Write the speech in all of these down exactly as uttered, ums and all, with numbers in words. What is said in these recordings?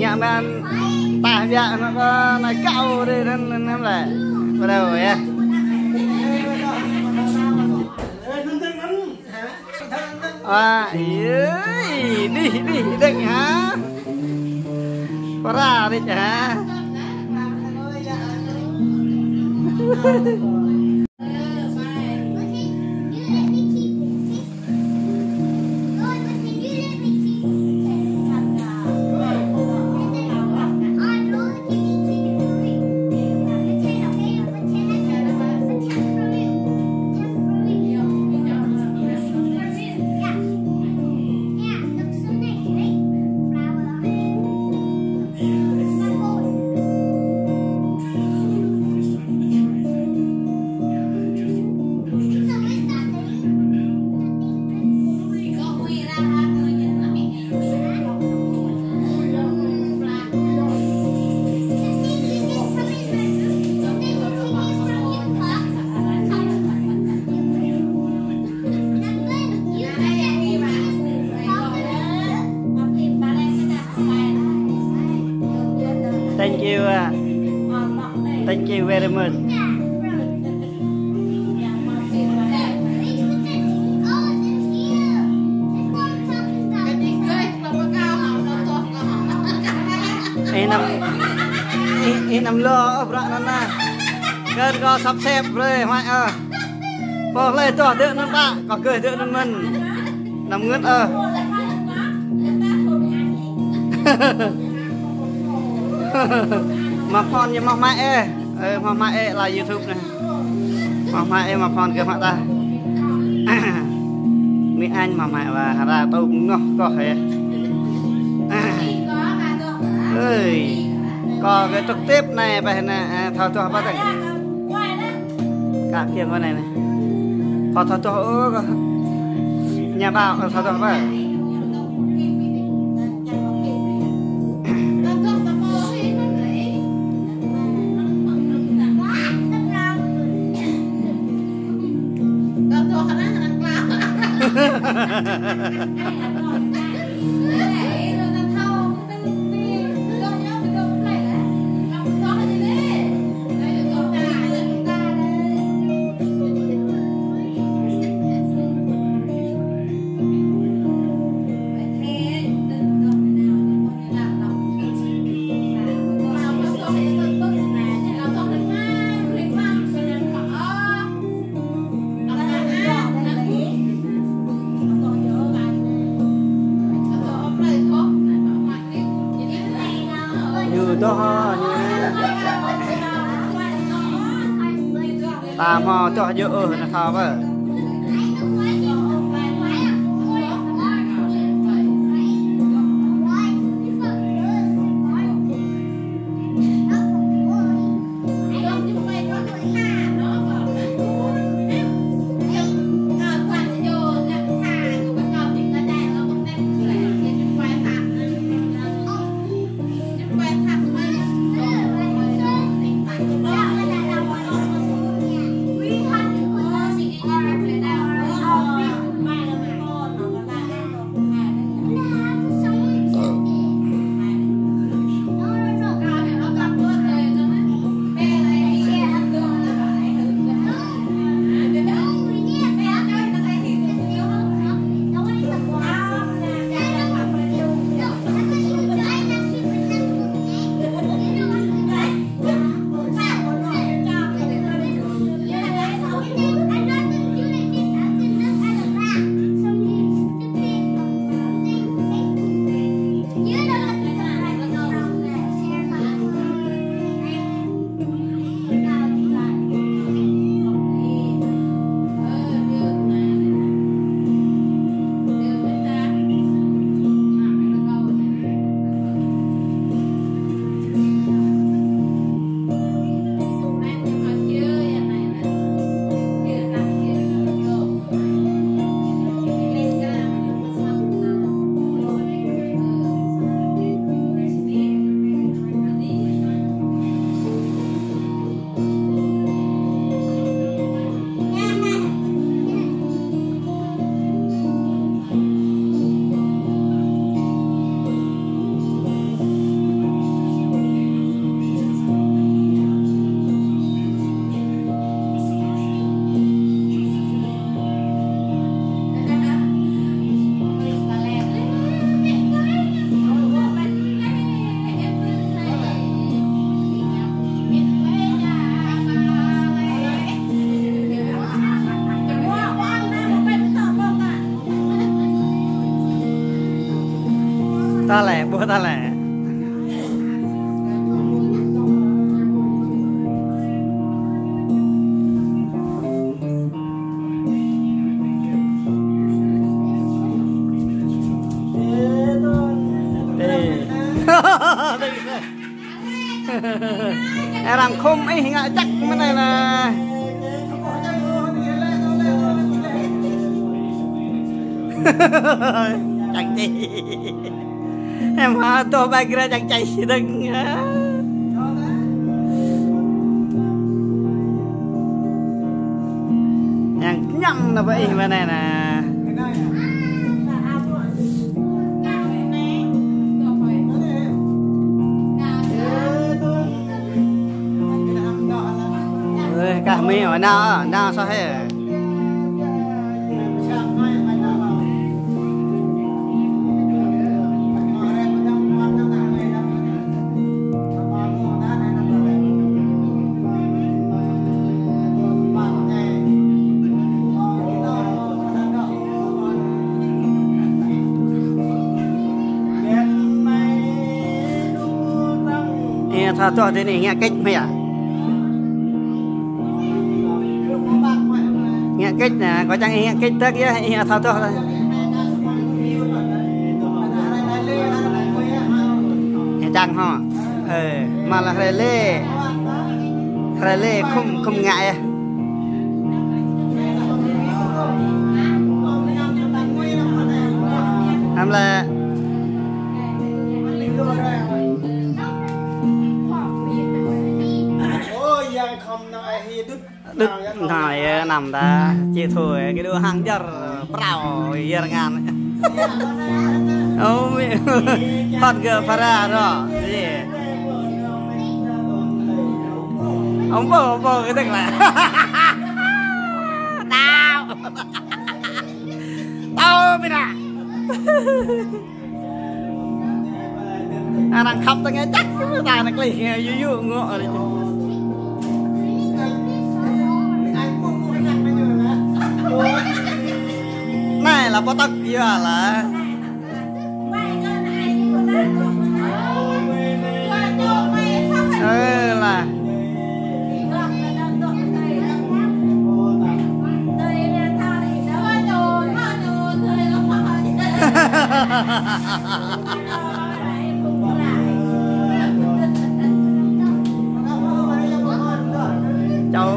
Ñă mơ̆n ta biă anŭn kơ anai kâo dih anŭn, anŭn, anŭn lĕ. Ƀu đaŏ yơh. Ơ, ơi, dih, dih, dih hă? Pơra dih hă? Thank you, uh, thank you very much. Ih anăm, ih, ih anăm lŏ ôh bruă anŭn anai. Kơ kâo săp sep brơi hmăi ơ. Pô hlơi tuh dŏ anŭn ƀă, kâo gơih dŏ anŭn mơ̆n. Anăm ngơ̆t ơ. Mă phôn ñu mă hmăi ơ. Ơ, mă hmăi ơ, la YouTube anai. Mă hmăi ơ, mă phôn kơ hmăi ta. Mi anh mă hmăi wa hara tŭ ngŏh kâo hĕ. Ơi, kâo kơ trực tiếp anai, ƀĕ anai, ơ, thâo tuh ƀă tĕng. Kă kiăng kơ anai anai. Kâo thâo tuh ôh kâo. Ñu ƀă kâo thâo tuh ƀă. Ñu dŏ hă, ñu. Ta hmâo dŏ yơh, ơ, anai thâo ƀă. Lĕ, ƀuh ta lĕ. Ê. Arăng khŏm ih ngă čăk mơ̆n anai nă. Čăk čih. Em ha, tŏ ƀai grê čăk čih si dơ̆ng. Yang ñăm nă ƀơi ih mơ̆n anai nă. Ơi, kah mi ơi, nao, nao soh he. Ih thâo tŏ tơ anai ngă kĕč mơ̆ yă? Ngă kĕč nă, kâo čang ih ngă kĕč tơk yơh, ih thâo tŏ. Ih čang hŏ. Ơ, mă lĕ hrơi lê. Hrơi lê khŏm, khŏm ngă yơh. Năm lĕ. Đứt nai năm ta, či thôi, kơ đu hăng jăr, prao, jăr ngăn. Ơ, mi, hot gơ phara ro, či. Ôm pô, ôm pô, kơ tơk lĕ. Tao. Tao, mi nă. Arăng khăp tơngia čăk, ta nă klih, yu yu ngŏ. Anai lah pơtăk yua lah. Ơ lah. Châu.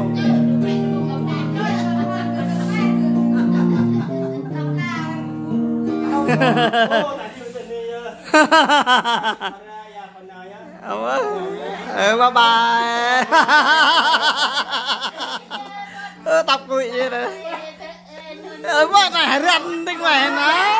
Ơ, bye bye. Ơ, tóc bụi vậy nè. Ơ, bố này răn tinh mày nè.